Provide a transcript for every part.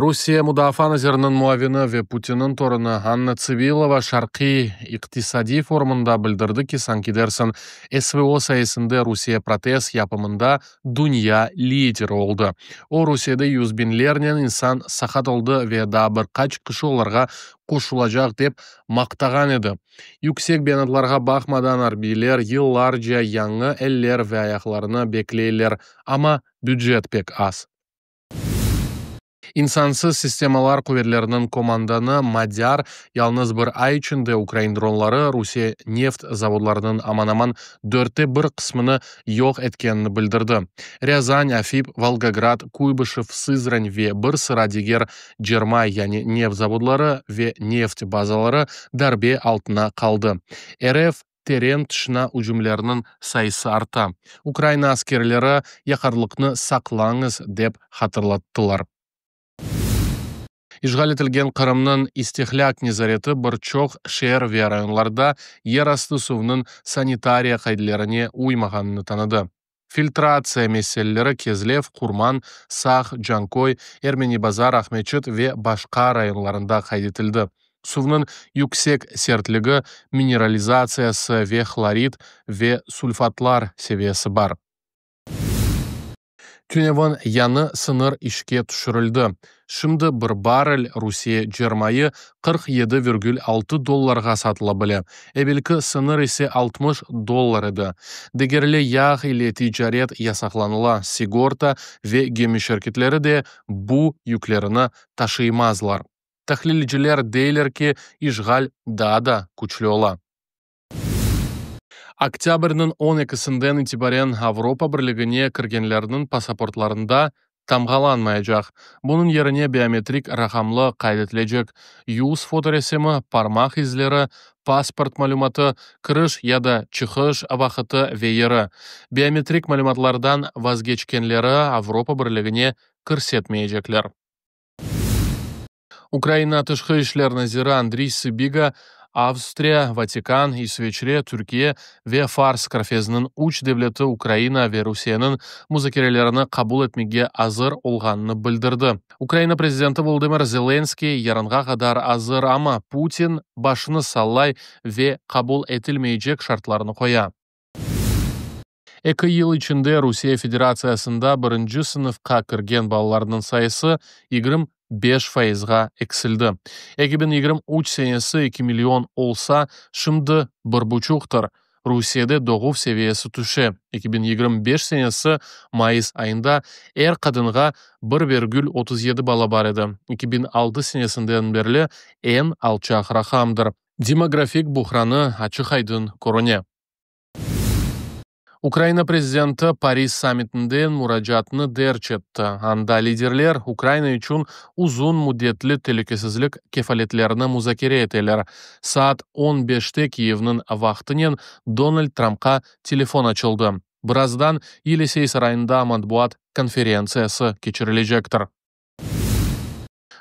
Rusiye mudafaa naziriniñ muavini ve Putinniñ torunı Anna Tsivilova Şarqiy iqtisadiy forumında bildirdi ki, sanki dersin SVO sayesinde Rusiye protez yapımında dünya lideri oldı. O, Rusiyede yüz biñlernen insan saqat oldı ve daa bir qaç kişi olarğa qoşulacaq, dep maqtağan edi. Yüksek beyanatlarğa baqmadan, arbiyler yıllarca yañı eller ve ayaqlarnı bekleyler, amma bücet pek az. İnsansız sistemalar quvetleriniñ komandanı Madyar yalıñız bir ay içinde ukrain dronları Rusiye neft zavodlarınıñ aman-aman dörtte bir qısmını yoq etkenini bildirdi. Râzan, Afip, Volgograd, Kuybışev, Sızran ve bir sıra diger cermay, yani neft zavodları ve neft bazaları darbe altına qaldı. RF teren tışına ücümlerniñ sayısı arta. Ukraina askerleri yaqarlıqnı saqlañız, dep hatırlattılar. İşğal etilgen Qırımnıñ istihlâk nezareti bir çoq şeer ve rayonlarda yerastı suvnıñ sanitariya qaidelerine uymağanını tanıdı. Filtratsiya meseleleri Kezlev, Qurman, Saq, Canköy, Ermeni Bazar, Aqmeçit ve başqa rayonlarında qayd etildi. Suvnıñ yüksek sertligi, mineralizatsiyası ve hlorid ve sulfatlar seviyesi bar. Tünevin yañı sıñır işke tüşürildi. Şimdi bir barrel Rusiye cermayı 47,6 dollarğa satıla bile, evelki sıñır ise 60 dollar edi. Degerli yağ ile ticaret yasaqlanıla, sigorta ve gemi şirketleri de bu yüklerini taşıymazlar. Tahlilciler deyler ki, işğal daa da küçlü ola. Oktâbrniñ 12-sinden itibaren Avropa Birligine kirgenlerniñ pasaportlarında tamğalanmaycaq. Bunıñ yerine biometrik raqamlı qayd etilecek yüz fotoresimi, parmaq izleri, pasport malümatı, kiriş ya da çıqış vaqıtı ve yeri. Biometrik malümatlardan vazgeçkenleri Avropa Birligine kirsetmeycekler. Ukraina Tışqı işler naziri Andriy Sıbiga Avstriya, Vatikan, İsveçre, Türkiye ve Fars körfeziniñ üç devleti Ukraina ve Rusiyeniñ muzakerelerini qabul etmege azır olğanını bildirdi. Ukraina prezidenti Volodımır Zelenskıy yarınğa qadar azır, amma Putin başını sallay ve qabul etilmeycek şartlarnı qoya. Eki yıl içinde Rusiye Federatsiyasında birinci sınıfqa kirgen balalarnıñ sayısı 25 fayızğa eksildi. 2023 senesi 2 million olsa, şimdi bir buçuqtır. Rusiyede doğuv seviyesi tüşe. 2025 senesi mayıs ayında er qadınğa 1,37 bala bar edi. 2006 senesinden berli eñ alçaq raqamdır. Demografik buhranı açıq-aydın körüne. Ukraina prezidenti Paris sammitinden muracaatını derc etti. Anda liderler Ukraina içün uzun müddetli telükesizlik kefaletlerini muzakere eteler. Saat 15-te Kiyevniñ vaqtınen Donald Trampqa telefon açıldı. Birazdan Yelisey sarayında matbuat konferentsiyası keçirilecektir.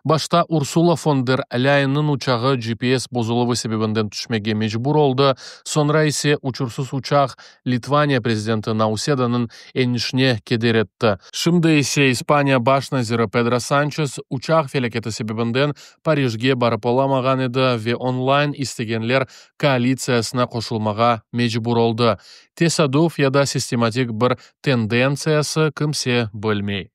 Başta Ursula fon der Lâyenniñ uçağı GPS bozuluvı sebebinden tüşmege mecbur oldı, soñra ise uçursız uçaq Litvaniya prezidenti Nausedanıñ enişine keder etti. Şimdi ise İspaniya baş naziri Pedro Sançes uçaq felâketi sebebinden Parijge barıp olamağan edi ve online istegenler koalitsiyasına qoşulmağa mecbur oldı. Tesaduf ya da sistematik bir tendentsiyası kimse bilmey.